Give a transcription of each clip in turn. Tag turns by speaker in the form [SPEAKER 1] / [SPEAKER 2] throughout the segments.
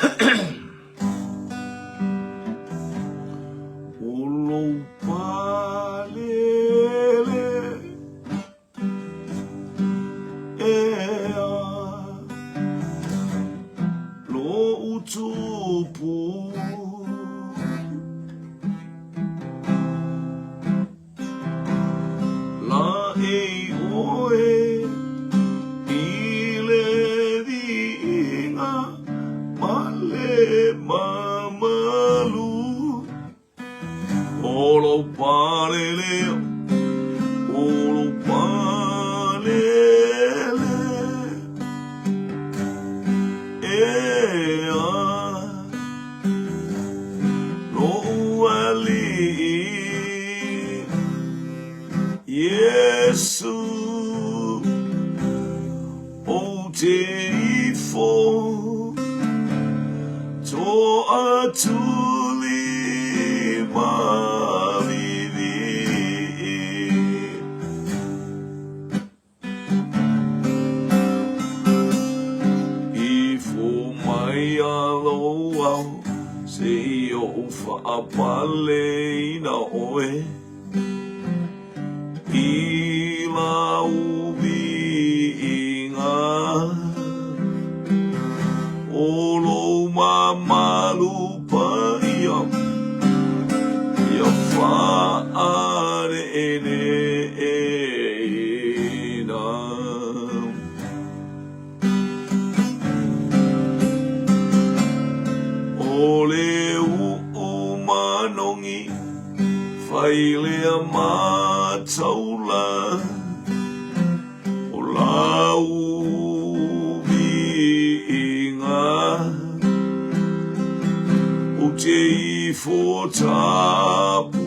[SPEAKER 1] O lou palele ea Lou tupu. Laʻei ʻoe i le viiga ma le mamalu. O lou palele, o lou palele ea. Loʻu aliʻi Iesu Ou te ifo Toʻatuli mavivi. Ifo mai a lou ao, se i oʻu faapaleina ʻoe. I lau viiga, o lou mamalu paia, ia faaneʻeneʻeina. O le uʻu manogi failea mataula, o lau viiga, ou te ifo tapuai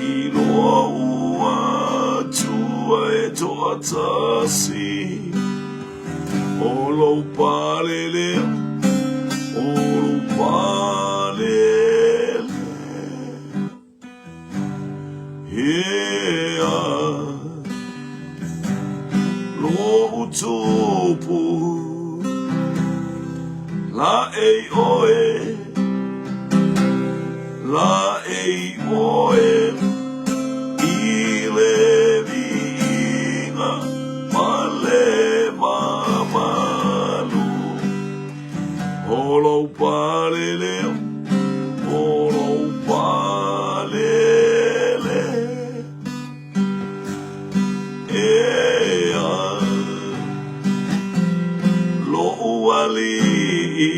[SPEAKER 1] i lou Atua e toatasi, o lou palele, o lou palele. Ea lou tupu, laʻei ʻoe, laʻei ʻoe i le viiga ma le mamalu. O lou palele, o lou palele, ea loʻu aliʻi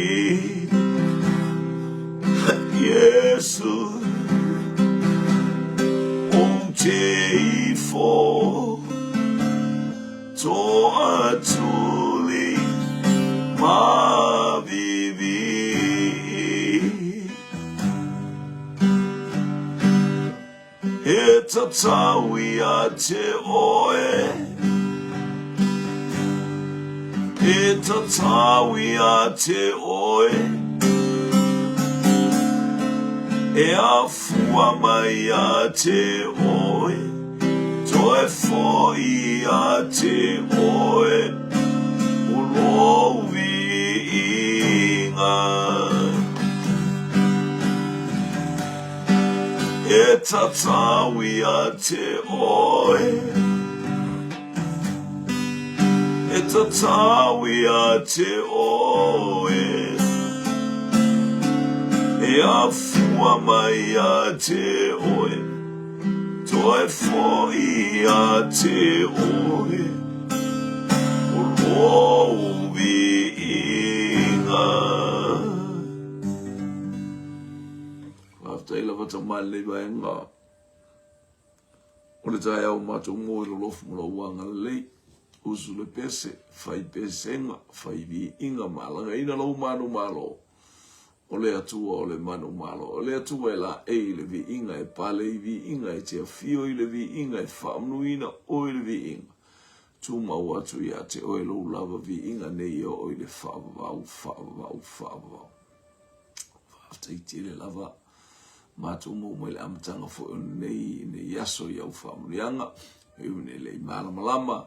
[SPEAKER 1] Iesu, ou te ifo Toʻatuli mavivi. E tatau ia te oe, E tatau ia te oe, E afua mai ia te oe, Toe foi ia te oe, O lou viiga. E tatau ia te oe, E tatau ia te oe, E afua mai ia te oe, Toe foi ia te oe, O lou viiga. Faafetai lava tamalelei vaega o le taeao matou mo i lolofu ma lou agalelei. Usu le pese, fai pesega, fai viiga, malagaina lou manumalo. O le Atua o le manumalo. O le Atua e laei i le viiga, e pale i viiga, e te afio i le viiga, e faamanuina oe i le viiga. Tumau atu ia te oe lou lava viiga nei e oo i le faavavau, faavavau, faavavau. Faafetai tele lava matou maua mai le amataga foi o lenei nei aso i au faamanuiaga, e ui nei le i malamalama,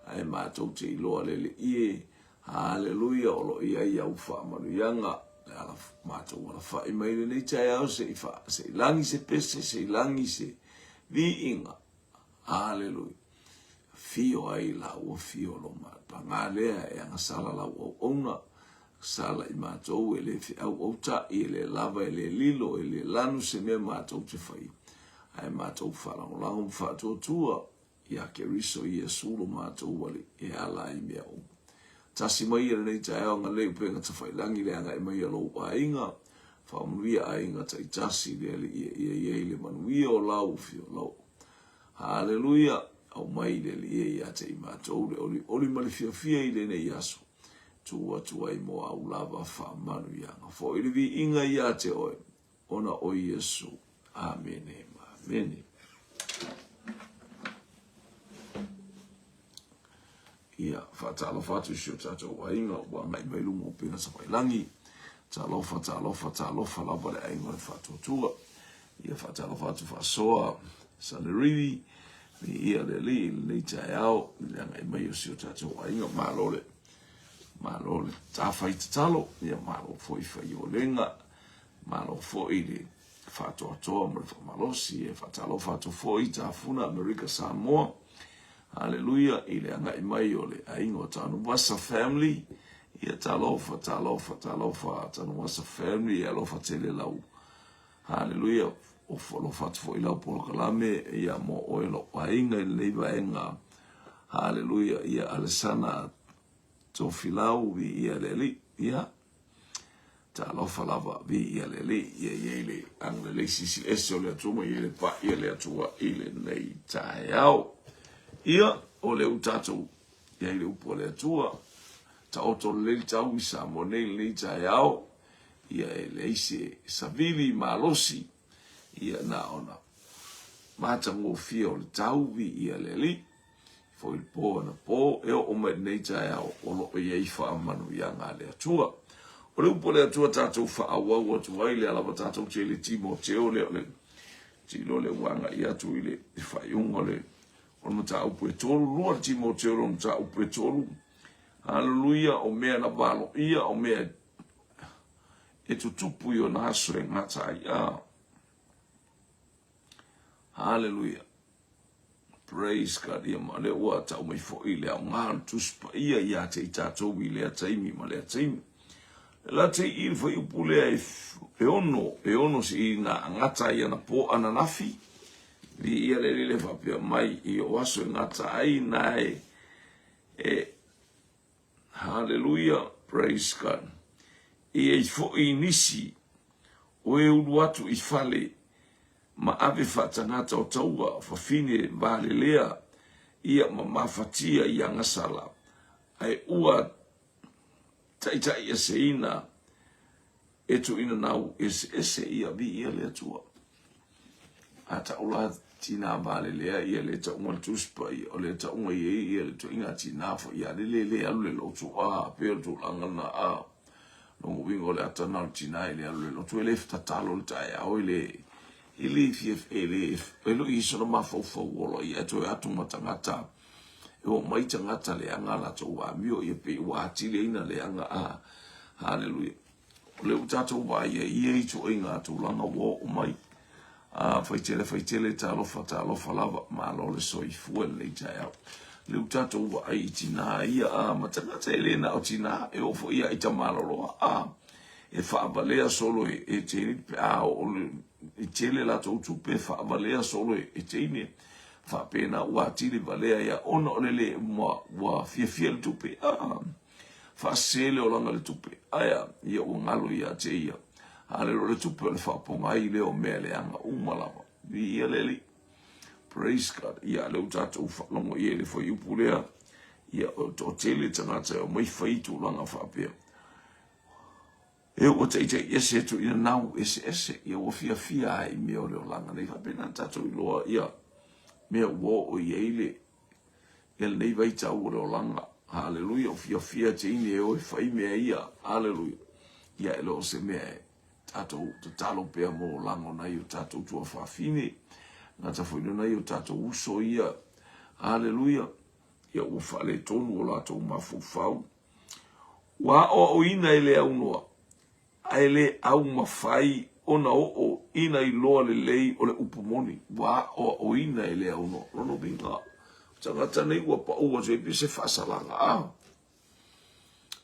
[SPEAKER 1] ae matou te iloa le le ie. Haleluia, o lo o i ai au faamanuiaga, le ala matou alafai mai i lenei taeao se i fa, se i lagi se pese, se i lagi se viiga. Haleluia. Afio ai la ua afio lo ma paga lea e agasala lau auauna, sala i matou e le feauauta'i, e le lava, e le lilo, e le lanu se mea matou te faia, ae matou faalagolago ma faatuatua Ia Keriso Iesu lo matou Alii e ala ai mea uma. Tasi mai ia lenei taeao agalelei upega tafailagi le agai mai a lou aiga, faamanuia aiga taitasi le Alii ia i ai le manuia o lau afio. Haleluia! Aumai le Alii ia te i matou le olioli ma le fiafia i lenei aso, tuu atu ai mo au lava faamanuiaga. Foi le viiga ia te oe, ona o Iesu. Amene ma amene. Ia, faatalofa atu i si o tatou aiga ua agai mai luma o Pena Savailagi. Talofa, talofa, talofa lava le aiga o le faatuatua. Ia, faatalofa atu faasoa Sanerivi, ia le alii i lenei taeao, i le agai mai o si o tatou aiga. Malo le, malo le tafai tatalo, ia malo foi fai olega. Malo foi le faatoatoa ma le faamalosi. E faatalofa atu foi i Tafuna Amerika Samoa. Haleluia i le agai mai o le aiga o Tanuvasa family. Ia talofa, talofa, talofa Tanuvasa family, e alofa tele lau. Haleluia. O alofa atu foi lau polokalame ia mo oe lou aiga i lenei vaega. Haleluia. Ia Alesana Tofilau, viia le Alii. Ia Talofa lava, viia le Alii, ia i ai le agalelei siisiese o le Atua ma i ai le pai a le Atua i lenei taeao. Ia, o lea ua tatou i ai le upu a le Atua, taoto lelei le tau i Samoa nei i lenei taeao, ia e leai se savili malosi, ia na ona matagofie o le tau, viia le Alii. Foi le po anapo, e oo mai lenei taeao o lo o i ai faamanuiaga a le Atua. O le upu a le Atua tatou faaauau atu ai, lea lava tatou te le Timoteo lea o le tilo lea ua agai atu i le faaiuga o le o le mataupu e tolu, lua le Timoteo le mataupu e tolu. Haleluia, o mea na valoia, o mea e tutupu i ona aso e gata ai. Ah. Haleluia. Praise God. Ia ma lea ua tau mai foi le aoga o le Tusi Paia ia te i tatou i lea taimi ma lea taimi. La te i le fuaiupu lea e ono, e ono se i na gata ai ana po ananafi, li ia le lile faapea mai i o aso e gata ai na e, e Haleluia, praise God. E ai foi nisi o e ulu atu i fale ma ave faatagata o taua fafine valelea ia ma mafatia i agasala, ae ua taitaiʻeseina e tuuina nau eseese ia viia le Atua. A tau la tinā valelea ia le tauga le Tusi Paia, o le tauga i ai ia le tuaiga tinā foi ia le le le alu le lotu a pei o le tulaga lena a lona uiga o le ata lena o le tinā e le alu le lotu e le tatalo le taeao e le e le fia e le e le i sona mafaufau ola ia e toe atu ma tagata e oo mai tagata leaga latou amio ia pei ua atili ai na leaga a haleluia O lea ua tatou vaai ai i ia ituaiga tulaga ua oo mai. A, faitele, faitele, talofa, talofa lava, malo le soifua i lenei taeao. O lea ua tatou vaai i tinā ia, a, ma tagata e le na o tinā, e oo foi ia i tamaloloa, a, e faavalea solo e, e teine, pe a oo le, e tele latou tupe, e faavalea solo e, e teine, faapena ua atili valea ia, ona o le le, ua, ua fiafia le tupe, a. Faasese le olaga i le tupe. Aea, ia ua galo ia te ia. Haleluia, o le tupe o le faaopoga ai lea o mea leaga uma lava. Viia le Alii. Praise God. Ia, lea ua tatou faalogo i ai le fuaiupu lea. Ia, o toatele tagata e omai fai tulaga faapea. E ua taitai ese atu i nanau eseese, ia ua fiafia ai i mea o le olaga nei. Faapena tatou iloa, ia, mea ua oo i ai le Ia lenei vaitau o le olaga. Haleluia, o fiafia teine e o e fai mea ia. Haleluia. Ia e le o se mea e tatou tatalo pea mo olaga o nai o tatou tuafafine, gata foi o nai o tatou uso ia. Haleluia. Ia ua faaletonu o latou mafaufau. Ua aoaoina e le aunoa, ae le aumafai ona oo ina iloa lelei o le upu moni. Ua aoaoina e le aunoa. Lona uiga, o tagata nei ua pau atu ai pei se faasalaga. A,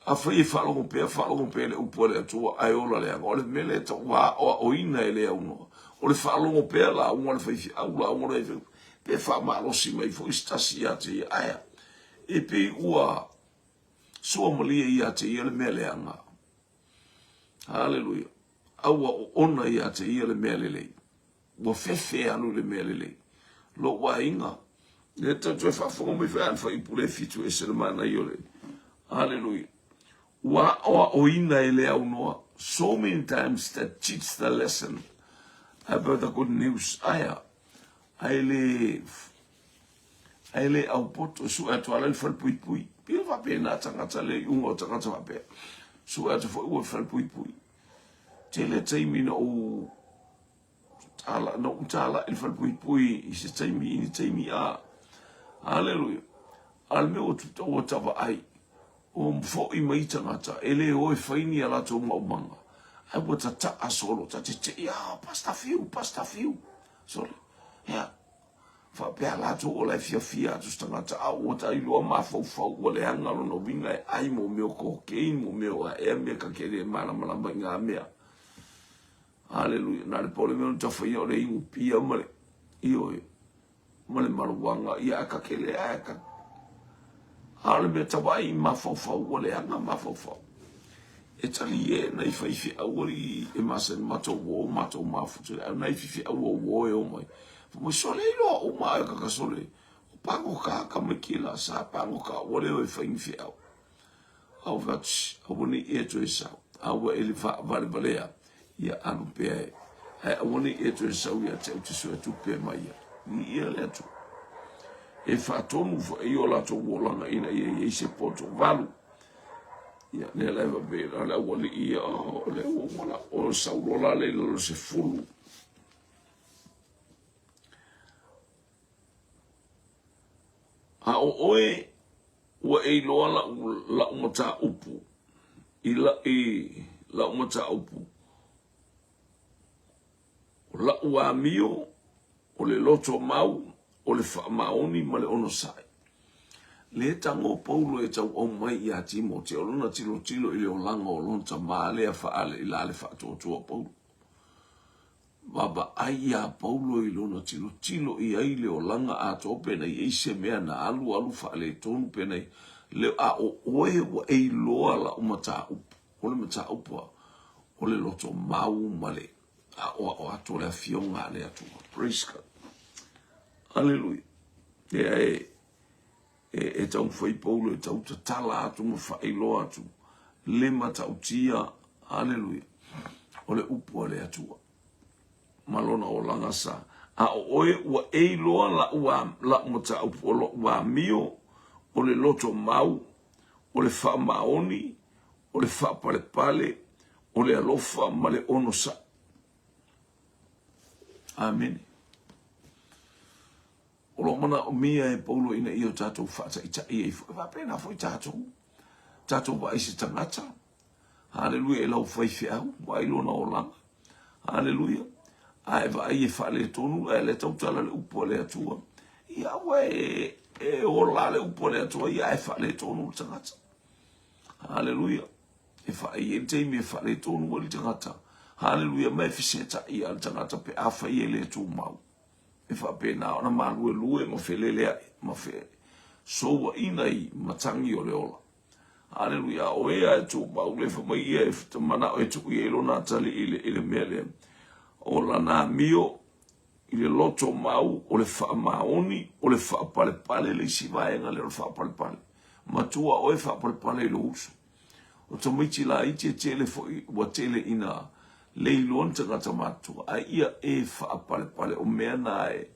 [SPEAKER 1] afai e faalogo pea, faalogo pea i le upu a le Atua ae ola leaga. O le mea lea e tau, ua aoaoina e le aunoa. O le faalogo pea lauga a le faifeau, lauga a le faifeau, pe faamalosi mai foi se tasi ia te ia. Ae a? E pei ua suamalie ia te ia le mea leaga. Haleluia. A ua oona ia te ia le mea lelei. Ua fefe alu i le mea lelei. Lou aiga, lea tatou toe faafofoga mai foi a le fuaiupu le 7 ese le manaia o le Haleluia. Ua aoaoina e le aunoa. So many times that teach the lesson about the good news. Aia, ae le Ae le aupoto, sue atu ala i le falepuipui. Pei e faapena tagata le iuga o tagata faapea. Sue atu foi ua falepuipui. Tele taimi na ou tala, na ou tala i le falepuipui i se taimi, i ni taimi a. Haleluia. A le mea ua tuta ua tavaai, ua fo'i mai tagata, e le o e fai ni a latou maumaga. Ae ua tataa solo, ta te tei, ah, Pastor Fiu, Pastor Fiu. Sole, ia, Faapea latou o la e fiafia atu se tagata a ua tailoa mafaufau ua leaga lona uiga e ai mo mea o cocaine mo mea o aea mea ka ke le malamalama i ngā mea. Haleluia. Na le pau le mea ona tafaia o le inu pia ma le ioe ma le maluaga ia a ka ke le ae ka a o le mea tawai i mafaufau ua leaga mafaufau. E tali e nai faifeau alii e masani matou uo matou mafuta le au nai fifeau o uo e o mai. Fai mai sole iloa uma ai kaka sole. O pagoka ka mai kila sa pagoka ua leo e fai ni feau. Au fai aua nei e toe sau. Aua e le faavalevalea ia alu pea e. Ae aua nei e toe sau ia te au te sue tupe mai ia. Ni ia le atu. E faatonu foi o latou olaga ina ia i ai se poto valu. Ia, lea la e faapea, o le aualii ia, o le ua o Saulo la le i lalo o se fulu. A o oe, ua e iloa lau, lau mataupu, i, la, i lau mataupu, o lau amio, o le loto mau, o le faamaoni ma le onosai. Le tago Paulo e tauau mai iā Timote, o lona tilotilo i le olaga o lona tamā lea faale i la le faatuatua Paulo. Vaavaai iā Paulo i lona tilotilo i ai le olaga atoa pena i ai se mea na alu alu faaletonu pena i le a o oe ua e iloa lau mataupu. O le mataupu a o le loto mau ma le aoao atu o le afioga a le Atua. Praise God. Aleluia. Lea e, e, e taumafai Paulo e tau tatala atu ma faailoa atu le matautia, aleluia, o le upu a le Atua ma lona olaga sa. A o oe ua e iloa lau, lau mataupu o lou amio, o le loto mau, o le faamaoni, o le faapalepale, o le alofa ma le onosai. Amene. O lo o manaomia e Paulo ina ia o tatou faataitai ai foi. Faapena foi tatou. Tatou vaai se tagata. Haleluia e lau faifeau, vaai lona olaga. Haleluia. A e vaai e faaletonu, ae le tautala le upu a le Atua. Ia aua e, e ola le upu a le Atua, ia ae faaletonu le tagata. Haleluia. E whaai e taimi e faaletonu ai le tagata. Haleluia, ma e fesetai a le tagata pe a fai e le tumau. E faapena ona maluelue ma feleleai ma fesouaina i matagi o le ola. Haleluia, o ea e tumau le fai mai ia e manao e tuu i ai lona atalii i le, i le mea lea. O lana amio i le loto mau o le faamaoni, o le faapalepale le isi vaega lea o le faapalepale. Matua oe faapalepale i lou uso. O tamaiti laiti e tele foi ua tele ina le iloa ni tagata matutua, ae ia e faapalepale o mea na e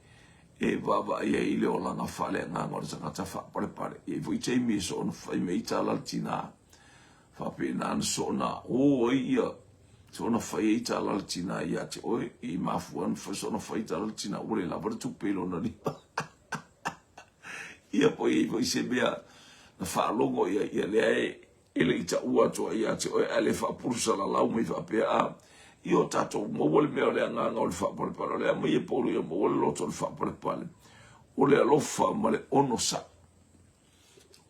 [SPEAKER 1] e vaavaai ai i le olaga faaleagaga o le tagata faapalepale. E i ai foi taimi e soona fai mai ai tala le tina, faapena ona soona o ai ia soona fai ai tala le tina ia te oe, i mafua ona soona fai tala le tina ua le lava le tupe i lona lima. Ia po i ai foi se mea na faalogo ia, ia lea e E le i taua atu ai ia te oe, ae le faapulusalalau mai faapea, a, ia o tatou maua le mea o le agaga o le faapalepale, o le a mai e Paulo ia maua le loto o le faapalepale, o le alofa ma le onosai.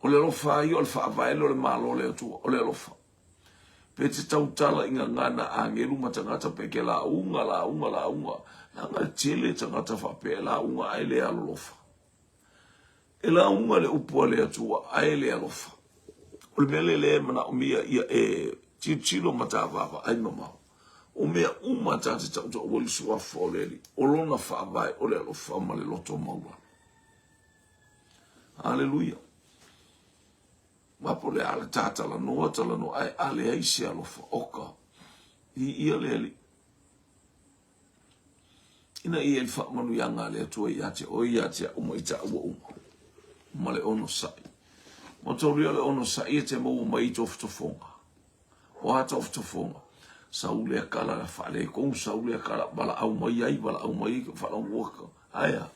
[SPEAKER 1] O le alofa ia o le faavae lea o le Malo o le Atua, o le alofa. Pe te tautala i gagana agelu ma tagata pe ke lauga, lauga, lauga, leaga e tele tagata faapea e lauga ae le alolofa. E lauga le upu a le Atua ae le alofa. O le mea lea lea e manaomia ia e tilotilo ma ta vaavaai mamao. O mea uma ta te tautaua i le suafa o le Alii, o lona faavae o le alofa ma le loto maualalo. Aleluia. Ma po o le a le ta talanoa, talanoa ae a leai se alofa oka i ia le Alii. Ina ia i le faamanuiaga a le Atua ia te oe, ia te au ma i taua uma, ma le onosai. Ma taulia le onosai e te maua mai i tofotofoga. O a tofotofoga? Sau lea kala la faaletonu, sau lea kala valaau mai ai, valaau mai ai, faalogo ae a?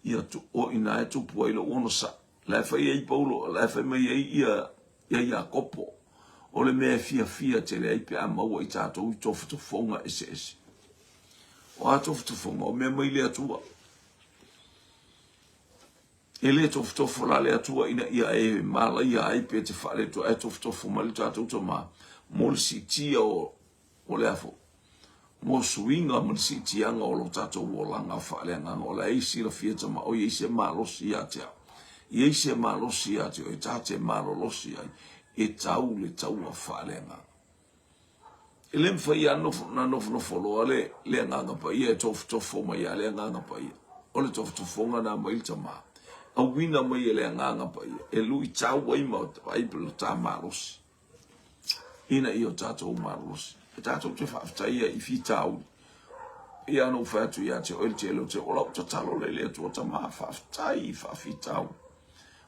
[SPEAKER 1] Ia tu, o ina e tupu ai lou onosai. La e fai ai Paulo, la e fai mai ai ia, ia Iakopo, o le mea e fiafia tele ai pe a maua i tatou i tofotofoga eseese. O a tofotofoga? O mea mai le Atua. E le tofotofo la le Atua ina ia e malaia ai pe te faaletua ae tofotofo mai le tatou Tama mo le siitia o o le a foi? Mo suiga ma le siitiaga o lo tatou olaga faaleagaga, o la e silafia tamaʻo i ai se malosi ia te au. I ai se malosi ia te oe ta te malolosi ai e tau le taua faaleagaga. E le mafai lava ona nofonofo loa le le Agaga Paia e tofotofo mai lava le Agaga Paia. O le tofotofoga na mai le Tama, auina mai e le Agaga Paia e luitau ai ma ai lo ta malosi. ina ia o tatou malolosi. E tatou te faafetaia i fitauli. Ia ona ou fai atu ia te oe le tele o te o lau tatalo lea i le Atua Tama, faafetai i faafitauli.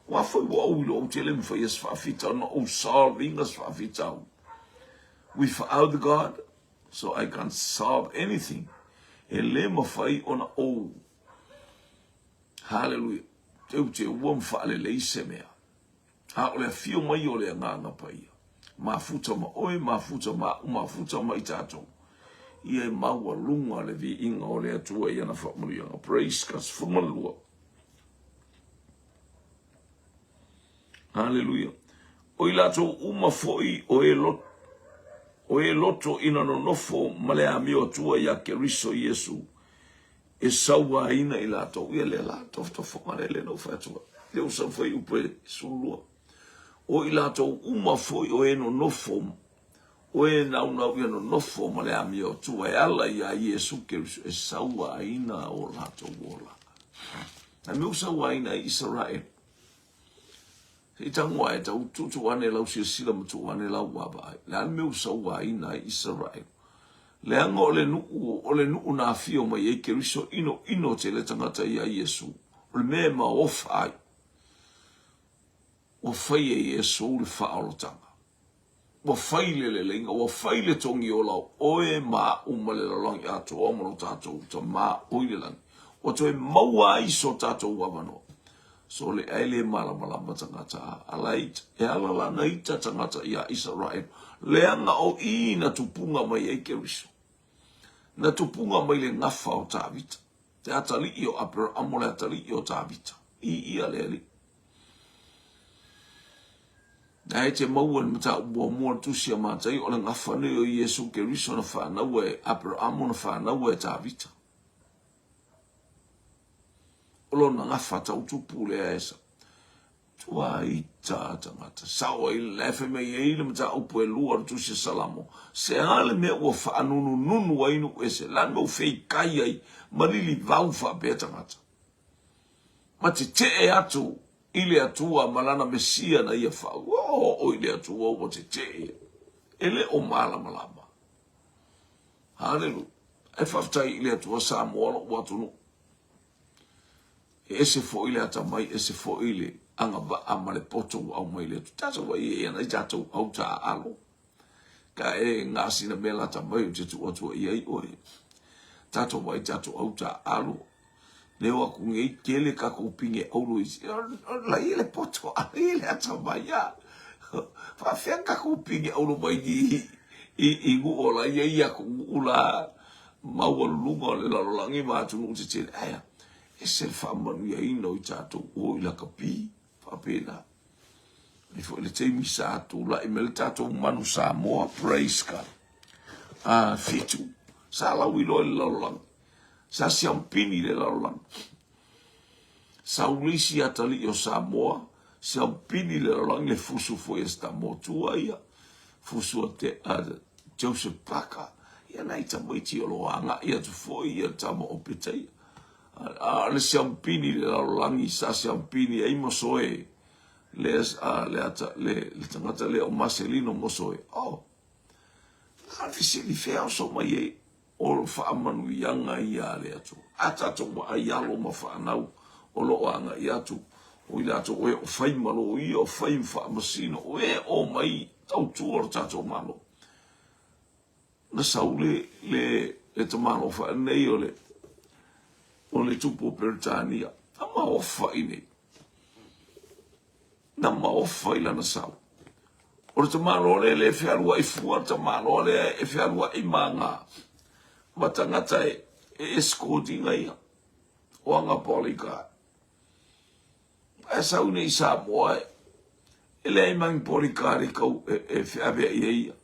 [SPEAKER 1] Ua foi ua ou iloa ou te le mafai se faafitauli na ou solve-inga se faafitauli. Without God, so I can't solve anything. E le mafai ona ou, hallelujah, teuteua ma faalelei se mea. A o le afio mai o le Agaga Paia, mafuta ma oe, mafuta ma a'u, mafuta ma i tatou, ia e maualuga le viiga o le Atua i ana faamanuiaga. Praise God. 12. Haleluia. O i latou uma foi o e loto, o e loto ina nonofo ma le amio Atua iā Keriso Iesu, e sauaina i latou. Ia lea la, tofotofoga lea lea na ou fai atu ai. Lea ua sau fuaiupu e 12. O i latou uma foi o e nonofo, o e naunau ia nonofo ma le amio Atua e ala iā Iesu Keriso, e sauaina o latou olaga. A mea ua sauaina ai Isaraelu. Se i tago ae tau tuutuu ane lau silasila ma tuu ane lau vaavaai. Le a le mea ua sauaina ai Isaraelu? Leaga o le nuu, o le nuu na afio mai ai Keriso inoino tele tagata iā Iesu. O le mea e maofa ai, ua fai e Iesu le faaolotaga. Ua fai le leleiga, ua fai le togiola o oe ma aʻu ma le lalolagi atoa ma lo tatou Tama o i le lagi. Ua toe maua ai so tatou avanoa. So le ae le malamalama tagata a ala ita, e ala lana ita tagata iā Isaraelu, leaga o i na tupuga mai ai Keriso. Na tupuga mai le gafa o Tavita, te atalii o Aperamo le atalii o Tavita, i ia le alii. Na e te maua i le mataupu muamua o le Tusi a Mataio, o le gafa nei o Iesu Keriso na fanau e Aperamo na fanau e Tavita. O lona gafa tautupu lea e sa tuaita tagata. Sao ai le fai mai ai le mataupu e lua o le Tusi a Salamo, se a le mea ua faanunununu ai nuu ese, le a le mea ua feikai ai ma lilivau faapea tagata. Ma tetee atu i le Atua ma lana Mesia na ia fau. Ua oo i le Atua ua tetee, e le o malamalama. Haleluia. Ae faafetai i le Atua Samoa lou atunuu. E ese foi le atamai, ese foi le agavaa ma le poto ua aumai le Atua. Tatou vaai e ana i tatou au taaalo. Ka e gasina mea lata mai ou te tuu atu ai ai oe. Tatou vaai tatou au taaalo. Leo aku nei tele kakou pinge auro i lai le poto, ai le atamai a. Faafefea na tatou pine auro mai i i i nuu o la ia i atunuu la maualuluga o le lalolagi ma atunuu tetele. Ae ese le faamanuiaina o i tatou o i lakapi faapena. E foi le taimi sa tulai mai le tatou manu Samoa, praise God. A fitu, sa lauiloa i le lalolagi. Sa siampini i le lalolagi. Sau le isi atalii o Samoa, siampini i le lalolagi le fusu foi a Setamotua ia, fusu a, te, a Joseph Parker. Ia nai tamaiti o lo o agai atu foi ia tama o Petaia. A o le siampini i le lalolagi sa siampini ai Mosoe le, a, le, ata, le, le tagata lea o Maselino Mosoe. Oh, a le fesili fea oso mai ai o faamanuiaga ia a le Atua. A tatou vaai alo ma fanau o lo o agai atu, o i latou o e o fai ma loia, o fai ma faamasino, o e o mai tautua o le tatou Malo. Na sau le, le, le tamaloa faanei o le, o le tupu o Peretania, na maofa i nei. Na maofa i lana sau. O le tamaloa lea le fealuai fua, le tamaloa lea e fealuai ma nga, ma tagata e, e escort ina ia, o ana bodyguard. Ae sau nei i Samoa e, e leai ma ni bodyguard e kau, e, e feaveai ai ia.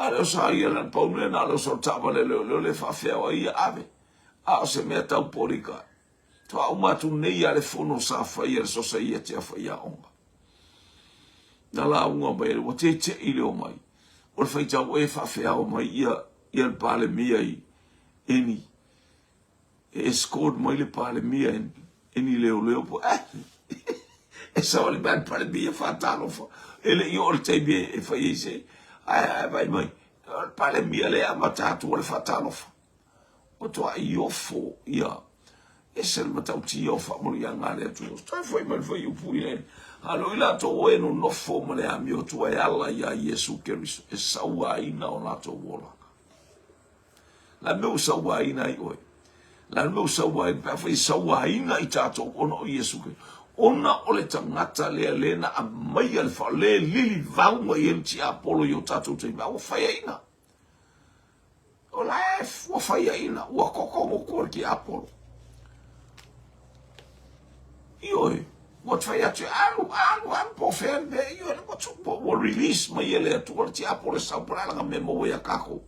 [SPEAKER 1] A le o sa ia lana pau mea na le o sa taavale leoleo le faafeao ai ia ave. A o se mea tau bodyguard. Faatoa uma atu nei lava le fono sa fai a le Sosaiete a Faiaoga. Na lauga mai ai, ua tete'i le omai. O le faitau e faafeao mai ia, ia le Palemia i eni, e escort mai le Palemia e ni leoleo po, eh, e savali mai le Palemia faatalofa. E le i oo le taimi e fai ai se, ae, ae vaai mai, o le Palemia lea e amata atu o le faatalofa. Matuai ofo ia ese le matautia o faamanuiaga a le Atua. Toe foi mai le fuaiupu i le alo i latou o e nonofo ma le amiotua e ala iā Iesu Keriso e sauaina o latou olaga. La mea ua sauaina ai oe. La mea ua sauaina, pe afai e sauaina i tatou ona o Iesu Keriso. Ona o le tagata lea le na aumaia le fa, le lilivau mai ai le tiapolo i o tatou taimi, a ua faiaina. O la e ua faiaina, ua kokomoku le tiapolo. Ioe, ua fai atu, alu, alu, alu, po o fea le mea, ioe, ua, ua, ua release mai e le Atua le tiapolo e sau po o le a lana mea maua ia kākou.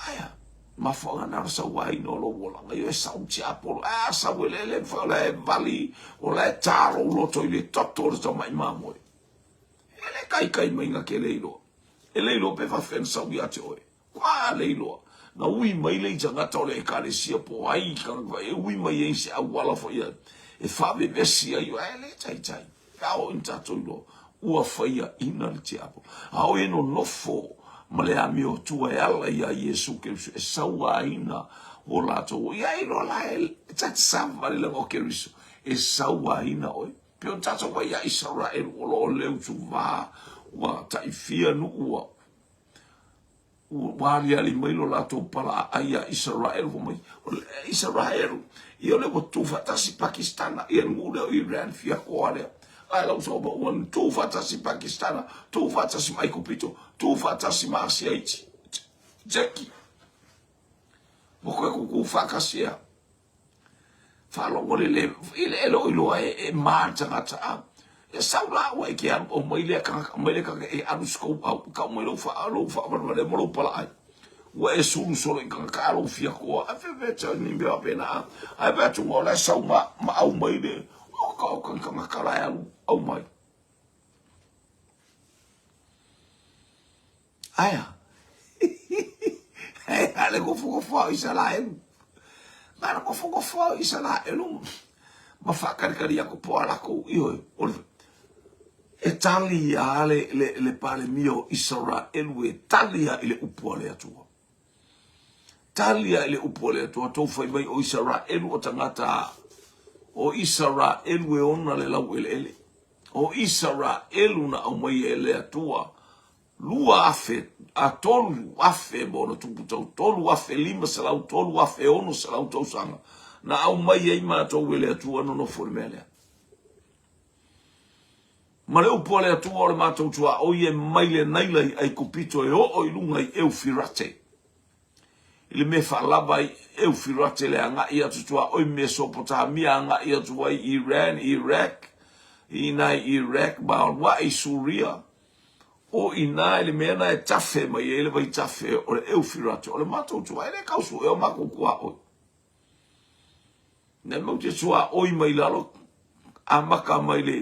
[SPEAKER 1] Aia, mafuaaga na o le sauaina o lou olaga, ioe, sau le tiapolo, a sau e le le mafai, o la e vali, o la e ta lou loto i le toto o le tamai mamoe. E le kaikai mai na ke le iloa. E le iloa pe faafefea na sau ia te oe. Ua le iloa. Na ui mai le i tagata o le ekalesia po ai tagata e ui mai ai se auala foi e, e faavevesi ai oe. E le taitai. Pe a oo ina tatou iloa, ua faiaina le tiapo. A o e nonofo ma le amiotua e ala iā Iesu Keriso e sauaina o latou. Ia iloa la e tatasava le o Keriso e sauaina oe. Pei ona tatou vaai ia Isaraelu o lo o leutuva, ua taifia nuu ua ua aliali mai lo latou palaaai ia Isaraelu fai mai, o le Isaraelu, ia o lea ua tu faatasi Pakistana, ia le nuu lea o Iran fiakoa lea. Ae lau soba ua tu faatasi Pakistana, tu faatasi ma Aikupito, tu faatasi ma Asia iti, Turkey. Ua koe kukū faatasi ea. Faalogo le le, i le e loo iloa e, e ma le tagata a. E sau la ua e ke alu au mai lea kanaka, mai lea kanaka e alu skou au, kau mai lou wha, lou wha wale mo lou pala ai. Ua e sulu solo i kanaka a lou fia koa, a fe fe tau ni mea pena a. Ai pe atu ngā la sau ma, ma au mai le, o ka o kanaka la e alu au mai. Aea. Aea le gofogofoa o Isaraelu. Ma le gofogofoa o Isaraelu ma faakalikali aku po a lakou ioe. O le, e tali a le, le, le Palemia o Isaraelu e tali a i le upu a le Atua. Tali a i le upu a le Atua, tou fai mai o Isaraelu o tagata o Isaraelu e ona le laueleele. O Isaraelu na aumai e le Atua 2,000 a 3,000 ma ona tupu tau, 3,500, 3,600 tausaga na aumai ai matou e le Atua nonofo i le mea lea. Ma le upu a le Atua o le matou tuaoi e mai le Naila i Aikupito e oo i luga i Eufirate. I le mea faalava ai Eufirate le agai atu tuaoi Mesopotamia agai atu ai Iran, Iraq, i ina i Iraq ma alu ae i Suria. O i ina i le mea na e tafe mai ai le vaitafe o le Eufirate o le matou tuaoi. E le tau suea o matou tuaoi. Na matou te tuaoi mai lalo amata mai le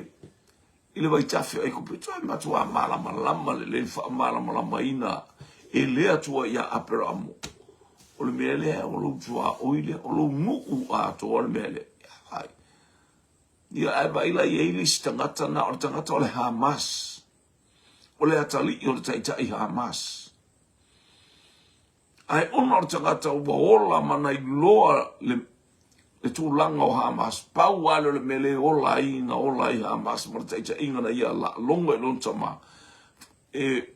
[SPEAKER 1] i le vaitafe o Aikupito e matuā malamalama lelei le faamalamalamaina e le Atua iā Aperamo. O le mea lea o lou tuaoi lea, o lou nuu atoa le mea lea. Ai. Ia ae vaai la i ai le isi tagata na o le tagata o le Hamas. O le atalii o le taitai Hamas. Ae ona o le tagata ua ola ma na iloa le, le tulaga o Hamas, pau lava lea o le mea lea e ola ai, na ola ai Hamas ma le taitaiga na ia laalogo i lona tama, e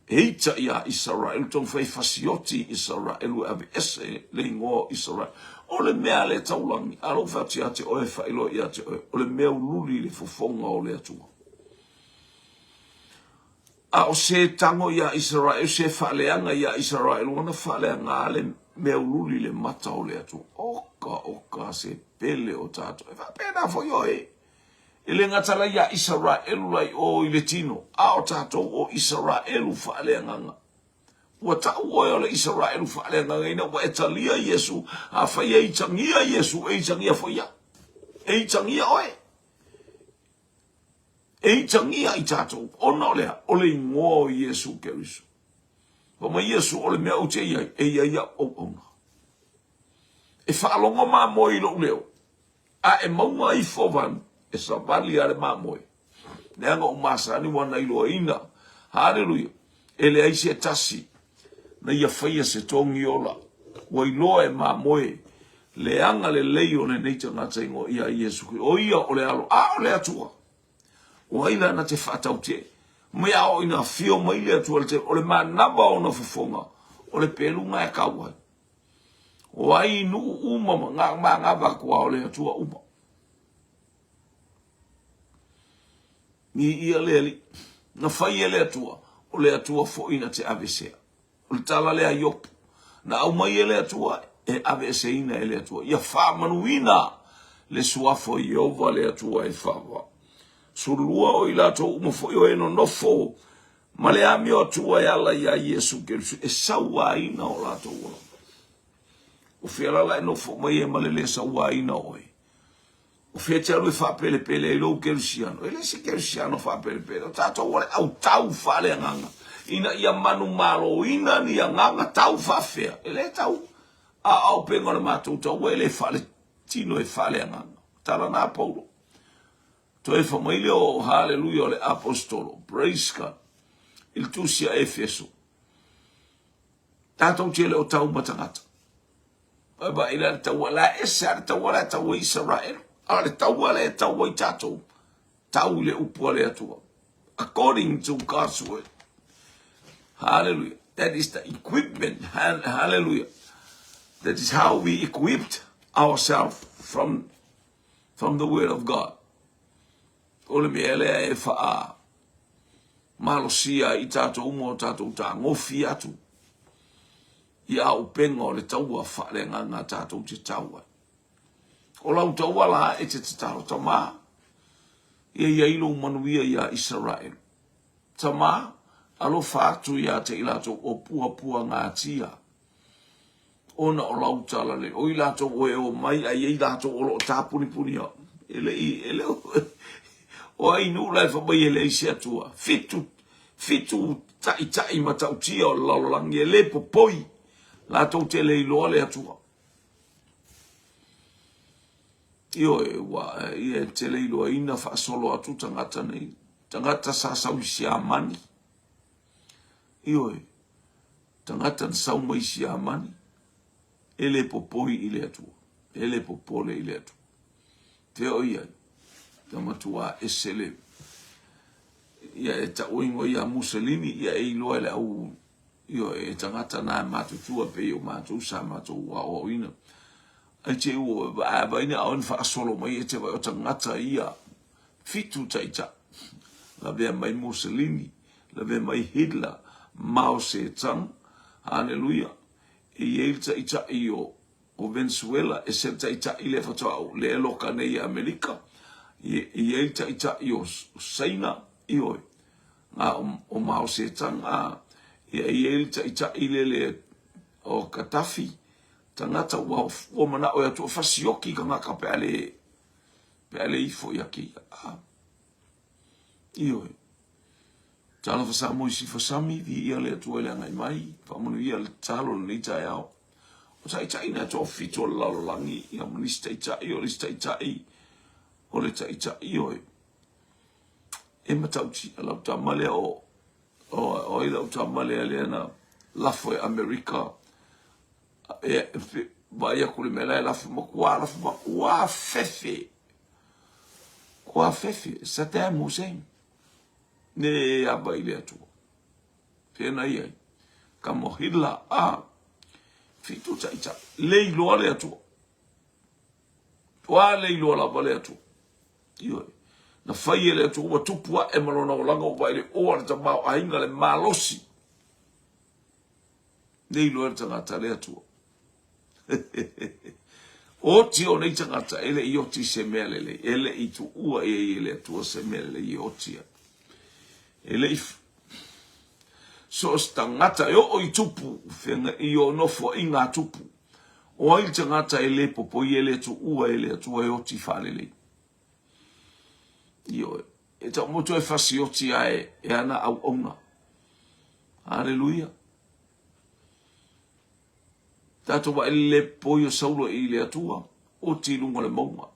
[SPEAKER 1] heita iā Isaraelu, taumafai e fasioti i Isaraelu e aveese le igoa o Isaraelu. O le mea a le taulagi, a lou fai atu ia te oe, e faailoa ia te oe, o le mea ululi i le fofoga o le Atua. A o se tago iā Isaraelu, se faaleaga iā Isaraelu, ona faaleaga le mea ululi i le mata o le Atua. Oka, oka, se pele o tatou. E faapena foi oe. E le gata la iā Isaraelu la i o i le tino, a o tatou o Isaraelu faaleagaga. Ua tau oe o le Isaraelu faaleagaga ina ua e talia Iesu, afai e itagia Iesu, e itagia foi au. E itagia oe. E itagia i tatou, ona o le a? O le igoa o Iesu Keriso. Fai mai Iesu, o le mea ou te i ai, e i ai au auauna. E faalogo mamoe i lou leo, a e mauga ifo vanu, e savali a le mamoe. Leaga ua masani ua na iloaina. Haleluia! E leai se tasi na ia faia se togi ola. Ua iloa e mamoe le agalelei o lenei tagata igoa ia Iesu Keriso. O ia o le Alo, a o le Atua. O ai la na te faatautee? Mai a oo ina afio mai le Atua i le taimi, o le manava o ona fofoga, o le peluga e kau ai. O ai nuu uma ma manava atu a o le Atua uma. Viia le Alii. Na fai e le Atua, o le Atua foi na te aveesea. O le tala lea a Iopu, na aumai e le Atua, e aveeseina e le Atua. Ia faamanuina le suafa o Ieova le Atua e faava. 12 o i latou uma foi o e nonofo ma le amio Atua e ala iā Iesu Keriso e sauaina o latou ola. O fea la la e nofo mai ai ma le le sauaina oe? O fea e te alu e faapelepele ai lou kerisiano? E le se kerisiano faapelepele. O tatou o le autau faaleagaga ina ia manumaloina ni agaga tau faafea. E le tau aoaopenga o le matou taua e le faaletino e faaleagaga. Tala na Paulo. Toe fa mai lea o haleluia o le apostolo. Praise God. I le tusi a Efeso. Tatou te le o tau ma tagata. Vaai la le taua, la ese a le taua la e tau ai Isaraelu, a o le taua lea e tau ai tatou, tau i le upu a le Atua. According to God's word. Hallelujah. That is the equipment. Hallelujah. That is how we equipped ourselves from, from the word of God. O le mea lea e whaa malosia i tātou uma o tātou tāgofi atu i aupenga o le taua faaleagaga tatou te tau ai. O lau taua la e te tatalo, Tamā, ia i ai lou manuia iā Isaraelu. Tamā, alofa atu iā te i latou o puapuagatia, ona o lau talalelei. O i latou o e o mai a i ai latou o lo o tāpunipuni au. E le i, e le o, o ai nuu la e fai mai e leai se Atua. Fitu, fitu taitai matautia o le lalolagi e le popoi latou te le iloa le Atua. Ioe, ua ia e te le iloaina faasolo atu tagata nei. Tagata sa sau i Siamani. Ioe, tagata na sau mai Siamani e le popoi i le Atua, e le popole i le Atua. Fea o i ai? Ka matua ese le ia e tau ingoa ia Mussolini, ia e iloa e le au ioe, e tagata na e matutua pei o matou sa matou aoaoina. Ai te ua vaai ni ao ni faasolo mai e te vai o tagata ia fitu taitai. Lavea mai Mussolini, lavea mai Hitler, Mao Tse-tung, haleluia, e i ai le taitai o o Venezuela, ese le taitai lea faatoa ou lea e loka nei i Amerika, e i ai le taitai o Saina, ioe, a o Mao Tse-tung, a, e i ai le taitai lele o Gaddafi, tagata ua ua manao e atu e fasioki tagata pe a le pe a le ifo ia keia. A, ioe. Talofa Samoa i Sifa Sami, viia le Atua i le agai mai, faamanuia le tatalo i lenei taeao. O taitai na e toafitu o le lalolagi, ia ma nisi taitai, o le isi taitai, o le taitai, ioe. E matautia lau tama lea o, o, o ai lau tama lea lea na lafo e Amerika, e, e, vaai atu le mea la e lafo, matua lafo, matua fefe, matua fefe, Saddam Hussein. Ne ava i le Atua. Pena i ai. Ka mohila a fitu taitai. Le iloa le Atua. Ua le iloa lava le Atua. Ioe. Na fai e le Atua ua tupu ae ma lona olaga ua vaai le oa le tamaoaiga le malosi. Le iloa le tagata le Atua. Oti o nei tagata e le i oti se mea lelei, e le i tuua i ai e le Atua se mea lelei e oti ai. E le i so o se tagata e oo i tupu, feaga i o nofoaiga a tupu. O ai le tagata e le popoi e le tuua e le Atua e oti faalelei. Ioe. E tau motu e fasioti ae e ana auauna. Haleluia. Tatou vaai le le popoi o Saulo i le Atua, oti i luga o le mauga.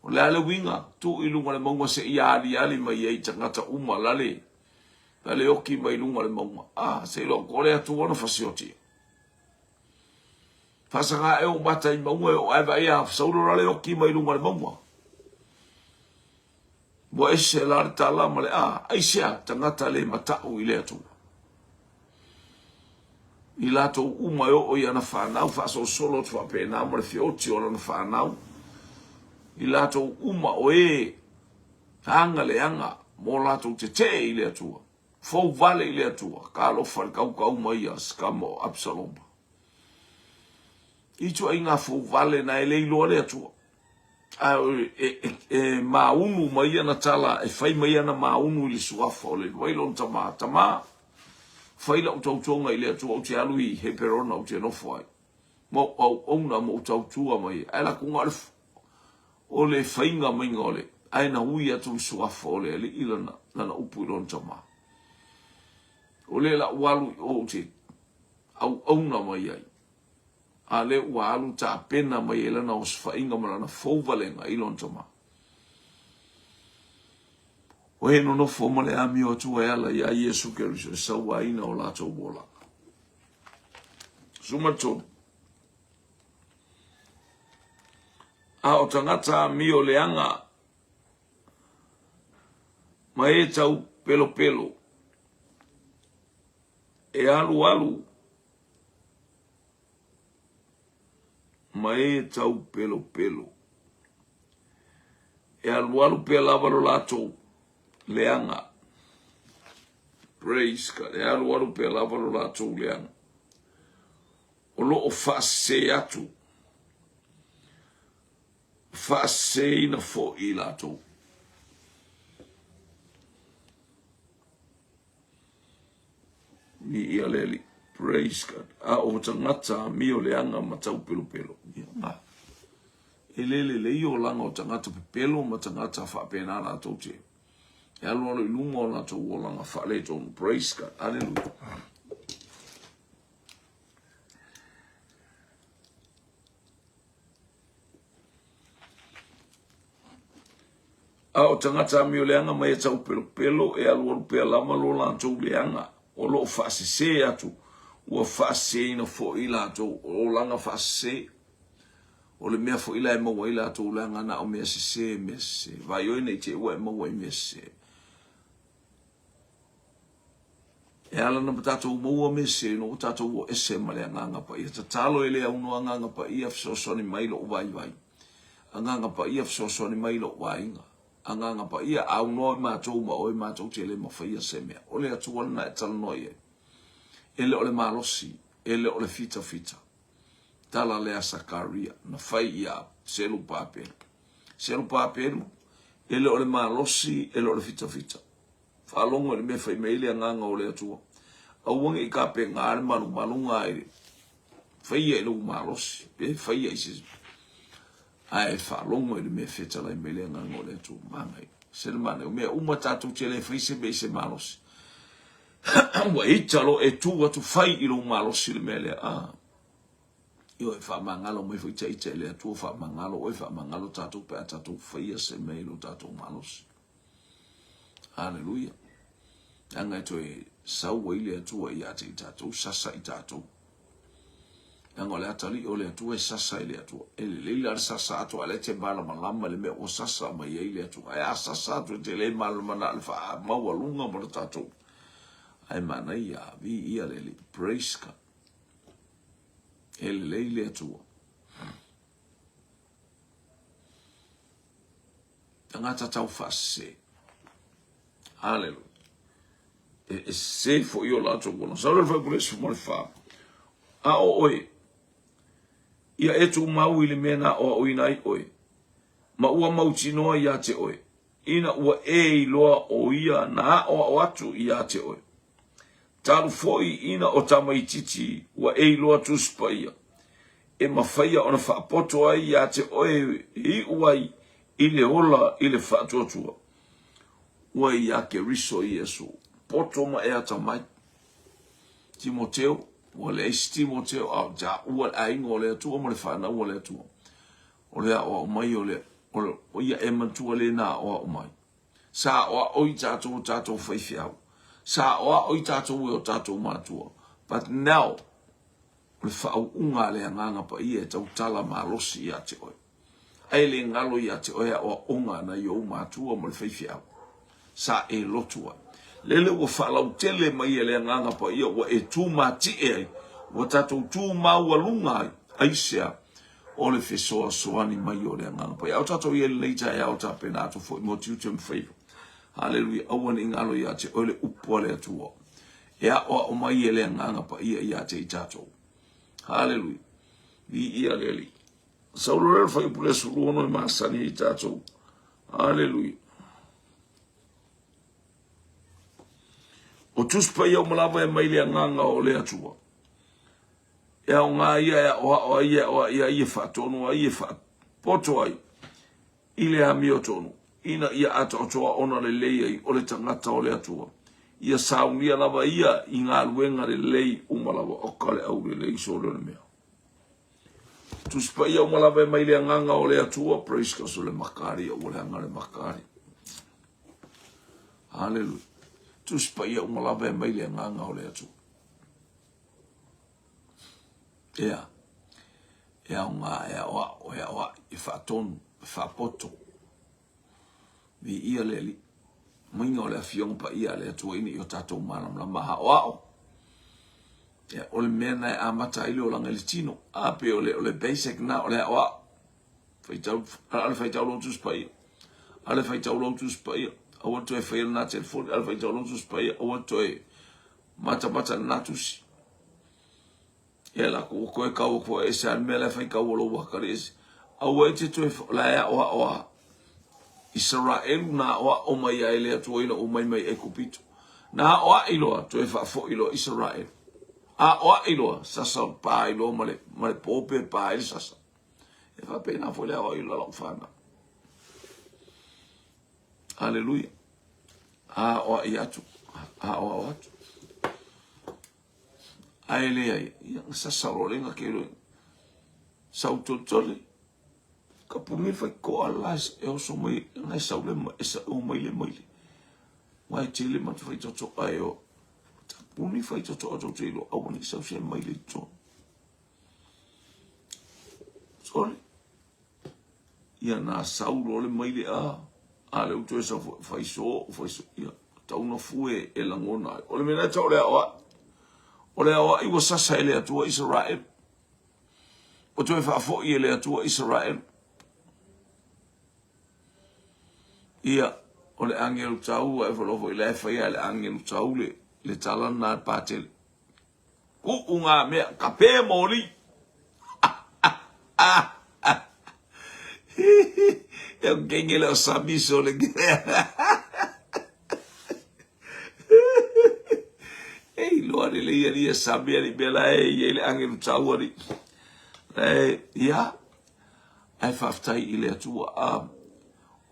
[SPEAKER 1] O le a le uiga? Tuu i luga o le mauga seia aliali mai ai tagata uma lale, lale oki mai luga o le mauga. Ah, se iloa ko le Atua na fasioti. Faasaga e o mata i mauga e o ae vaai a Saulo lale oki mai luga o le mauga. Ua ese la le tala ma le a, aisea tagata le mata'u i le Atua. I latou uma e oo i ana fanau, faasolosolo atu faapena ma le feoti o lana fanau. I latou uma o e aga leaga mo latou tetee i le Atua, fou vale i le Atua, talofa i le kaukau mai a se tama o Absaloma. I ituaiga fou vale na e le iloa le Atua. A e, e, e maunu mai ana tala, e fai mai ana maunu i le suafa o le vai lona tama. Tama, fai lau tautoga i le Atua ou te alu i Heperona ou te nofo ai. Ma ou auauna ma ou tautua mai ai. Ae lakuga o le, o le faiga maiga o le, ae na ui atu le suafa o le alii lana, lana upu i lona tama. O le lau alu i o ou te auauna mai ai. A lea ua alu tapena mai ai lana osofaiga ma lana fouvalega i lona tama. O e nonofo ma le amio atua e ala iā Iesu Keriso e sauaina o latou olaga. 13. A o tagata amio leaga ma e tau pelopelo e alualu ma e tau pelopelo. E alualu pea lava lo latou leaga. Praise God. E alualu pea lava lo latou leaga. O lo o faasese atu, faaseseina foi i latou. Viia le Alii. Praise God. A o tagata amio leaga ma taupelopelo. Ia, na. E le lelei olaga o tagata pepelo ma tagata faapena latou te. E alualu i luma o latou olaga faaletonu. Praise God. Hallelujah. A o tagata amio leaga mai e taupelopelo e alualu pea lava lo latou leaga, o lo o faasese atu, ua faaseseina foi latou o olaga faasese. O le mea foi la e maua ai latou leaga na o mea sese, mea sese. Vaai oe nei te ua e maua i mea sese. E ala ona tatou maua mea sese ina ua tatou o ese ma le Agaga Paia. Tatalo e le aunoa Agaga Paia fesoasoani mai lou vaivai. Agaga Paia fesoasoani mai lou aiga. Agaga Paia, aunoa i matou ma oe matou te le mafaia se mea. O le Atua lena e talanoa i ai. E le o le malosi, e le o le fitafita. Tala lea Sakaria, na fai ia Selupapelu. Selupapelu, e le o le malosi, e le o le fitafita. Faalogo i le mea fai mai ai le Agaga o le Atua. Aua ne i tapena le malumaluga i le faia i lou malosi, pe faia i se ae faalogo i le mea fetalai mai le Agaga o le Atua. Manaia. Se le manaia. O mea uma tatou te le fai se mea i se malosi. Ua ita lo e tu atu fai i lou malosi le mea lea. Ah. Ioe, faamagalo mai foi ita i le Atua, faamagalo oe, faamagalo tatou pe a tatou faia se mea i lo tatou malosi. Haleluia. Leaga e toe sau ai le Atua ia te i tatou, sasa i tatou. Leaga o le atalii o le Atua e sasa i le Atua. E lelei la le sasa atu, a o lea e te malamalama i le mea ua sasa mai ai le Atua. Ae a sasa atu e te le malamalama na o le faamaualuga mo le tatou. Ae manaia, viia le Alii. Praise God. E lelei le Atua. Tagata taufaasese. Haleluia. E, e sese foi o latou ona. Sau le fuaiupu le 14. A o oe, ia e tumau i le mea na aoaoina ai oe, ma ua mautinoa ia te oe, ina ua e iloa o ia na aoao atu ia te oe. Talu foi ina o tamaitiiti ua e iloa Tusi Paia, e mafaia ona faapoto ai ia te oe e iu ai i le ola i le faatuatua. Ua ia Keriso Iesu, poto ma e atamai. Timoteo, ua leai se Timoteo, a o taua le aiga o le Atua ma le fanau a le Atua. O le aoao mai o le, o ia e manatua le na aoao mai. Sa aoao i tatou o tatou faifeau. Sa aoao i tatou e o tatou matua. But now, o le faauuga a le Agaga Paia e tautala malosi ia te oe. Ae le galo ia te oe aoaoga a nai ou matua ma le faifeau. Sa e lotu ai. Lele ua faalautele mai e le Agaga Paia ua e tu matie ai, ua tatou tu maualuga ai. Aisea? O le fesoasoani mai o le Agaga Paia. A o tatou i ai lenei taeao tapena atu foi mo tiute ma faiva. Haleluia. Aua ne i galo ia te oe le upu a le Atua. E aoao mai e le Agaga Paia ia te i tatou. Haleluia. Viia le Alii. Saulo lea le fuaiupu le 16 e masani i tatou. Haleluia. O Tusi Paia uma lava e mai le Agaga o le Atua. E aoga ia e aʻoaʻo ai, e aʻoaʻi ai, e faatonu ai, e faapoto ai i le amiotonu, ina ia atoatoa ona lelei ai o le tagata o le Atua. Ia saunia lava ia i galuega lelei uma lava o ka le aulelei sole o le mea. Tusi Paia uma lava e mai le Agaga o le Atua, praise God, so le makari, ua leaga le makari. Hallelujah. Tusi Paia uma lava e mai le Agaga o le Atua. Ea, e aoga, e aoao, e aoai, e faatonu, e faapoto. Viia le Alii. Maiga o le Afioga Paia a le Atua ina ia o tatou malamalama aoao. Ia, o le mea na e amata ai le olaga i le tino. A pe o le, o le basic na, o le aoao. Faitau, a le faitau lou Tusi Paia. A le faitau lou Tusi Paia. Aua toe faia lena telefoni. A le faitau lou Tusi Paia. Aua toe matamata lena tusi. Ia la ko koe kau ko e se mea la fai kau lo wa kare ese. Aua e te toe la e aoa aoa. Israelu na aoa o mai ai le Atua ina o mai mai Ekopito. Na aoa i loa toe faafoi loa Israelu. Aoa i loa sasa pa i loa ma le ma le pope pa i le sasa. E faapena foi le aoa i loa lau whanau. Aleluia. Aoaʻi atu, aoao atu. Ae leai, ia na sasa loa le ke loa. Sau tolitoli, ka puni fai koa la e oso mai, na e sau le e sa o mai le mai le. Wai te le matu fai toto ai o. Ta puni fai toto o te ilo aua ni sau se mai le to. Sorry. Ia na sau loa le maile a, a lea ua toe sau foi, fai so, fai so, ia, tau na fue e lagona ai. O le mea lena tau o le aoai. O le aoai ua sasa e le Atua Isaraelu. Ua toe faafoi e le Atua Isaraelu. Ia, o le agelu tau, ae foloa foi la e faia e le agelu tau le, le tala na patele. Kuu ngā mea, ka pē mōli. E o kengele o samiso le E iloa le lei ali e sami ali mea la e i ai le agelu tau ali. E, ia, ae faafetai i le Atua a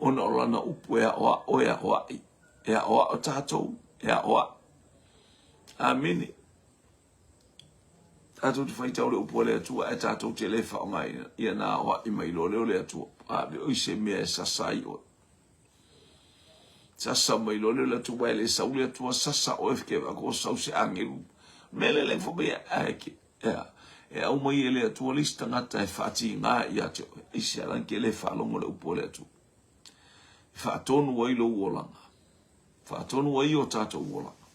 [SPEAKER 1] ona o lana upu e aʻoaʻo e aʻoaʻi e aʻoaʻo tatou e aʻoaʻo. Amene. Tatou te faitau le upu a le Atua ae tatou te le faaaogaina ia na aʻoaʻi mai loa lea o le Atua. A o i se mea e sasa ai oe. Sasa mai loa lea o le Atua e le sau le Atua sasa oe ke ko sau se agelu. Mele le fo mai ae ke ea. E au mai e le Atua le isi tagata e faatiga ia te oe. I se ala ke le faalogo le upu a le Atua. E faatonu ai lou olaga. Faatonu ai o tatou olaga.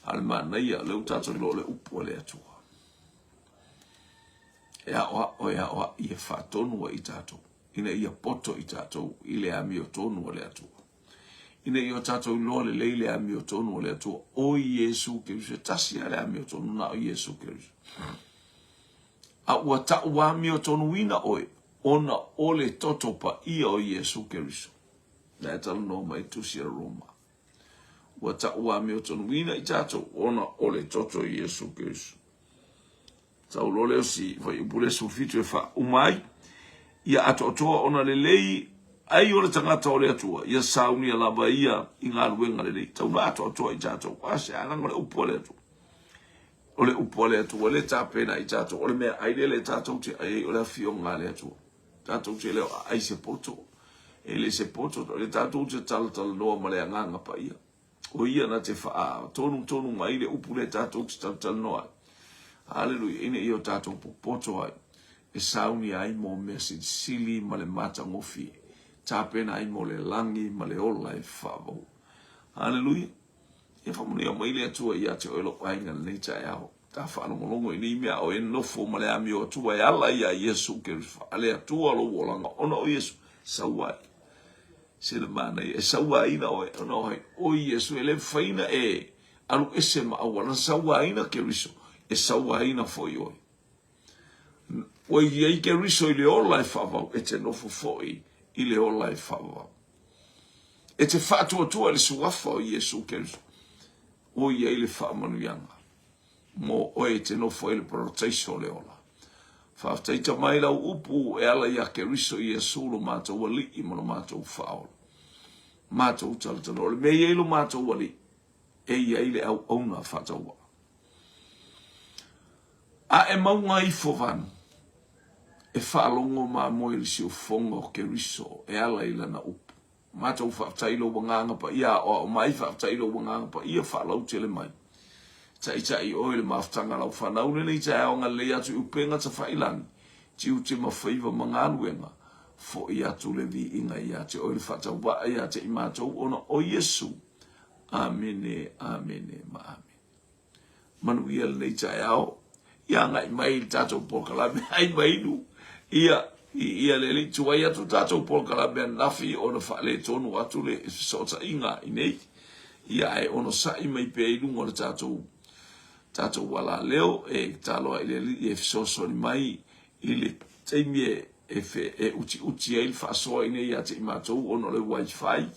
[SPEAKER 1] A le manaia, lea ua tatou iloa o le upu a le Atua. E aʻoaʻo, e aʻoaʻi, e faatonu ai i tatou, ina ia poto i tatou i le amiotonu a le Atua. Ina ia o tatou iloa lelei le amiotonu a le Atua, o Iesu Keriso, e tasi lava le amiotonu, na o Iesu Keriso. A ua taʻu amiotonuina ʻoe, ona o le toto paia o Iesu Keriso. Na e talanoa mai tusi a Roma. Ua taʻu amiotonuina i tatou, ona o le toto o Iesu Keriso. Tau loa lea o si fuaiupu lea 17 e faauma ai, ia atoatoa ona lelei ai o le tagata o le Atua, ia saunia lava ia i galuega lelei. Tau na atoatoa i tatou. A se alaga o le upu a le Atua. O le upu a le Atua le tapena i tatou. O le mea ai lea le tatou te ai ai o le afioga a le Atua. Tatou te le o ai se poto. E le se poto, o le tatou te talatalanoa ma le agaga paia. O ia na te faatonutonu mai le upu lea tatou te talatalanoa ai. Haleluia, ina ia o tatou popoto ai, e saunia ai mo mea silisili ma le matagofie, tapena ai mo le lagi ma le ola e faavavau. Haleluia. Ia faamanuia mai le Atua ia te oe lou aiga i lenei taeao. Ta faalogologo i nei mea a o e nofo ma le amio Atua e ala iā Iesu Keriso. A le Atua lou olaga ona o Iesu, sau ai. Se le manaia, e sauaina oe ona o hai o Iesu e le mafai ona e alu ese ma auala. Na sauaina Keriso, e sauaina foi oe. Ua i ai Keriso i le ola e faavavau, e te nofo foi i le ola e faavavau. E te faatuatua i le suafa o Iesu Keriso. Ua i ai le faamanuiaga mo oe e te nofo ai i le parataiso o le ola. Faafetai Tama i lau upu e ala iā Keriso Iesu lo matou Alii ma lo matou Faaola. Matou talataloa. O le mea e i ai lo matou Alii, e i ai le auauna faatauvaa. A e mauga ifo vanu, e faalogo mamoe i le siufofoga o Keriso e ala i lana upu. Matou faafetai i lou Agaga Paia aoao mai, faafetai i lou Agaga Paia faalautele mai. Taitai oe i le mafutaga a lau fanau lenei taeao agalelei atu i upega tafailagi, tiute ma faiva ma galuega, foi atu le viiga ia te oe le faatauvaa ia te i matou ona o Iesu. Amene, amene ma amene. Manuia lenei taeao. Ia agai mai i le tatou polokalame ai ma inu. Ia, ia le alii tuai atu le tatou polokalame ananafi ona faaletonu atu le fesootaiga i nei. Ia ae onosai mai pea i luga o le tatou tatou alaleo e tatalo ai i le alii e fesoasoani mai i le taimi e e, fe, e utiuti ai le faasoa i nei ia te i matou ona o le wifi.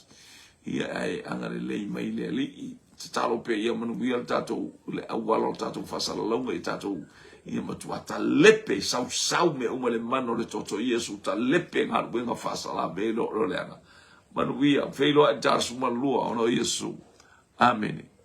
[SPEAKER 1] Ia ae agalelei mai le alii. Tatalo pea ia manuia le tatou le auala o le tatou faasalalauga i tatou ia matua talepe sausau mea uma le mana o le toto Iesu talepe galuega faasalame lo lo leaga. Manuia, feiloai i le 12 ona o Iesu. Amene.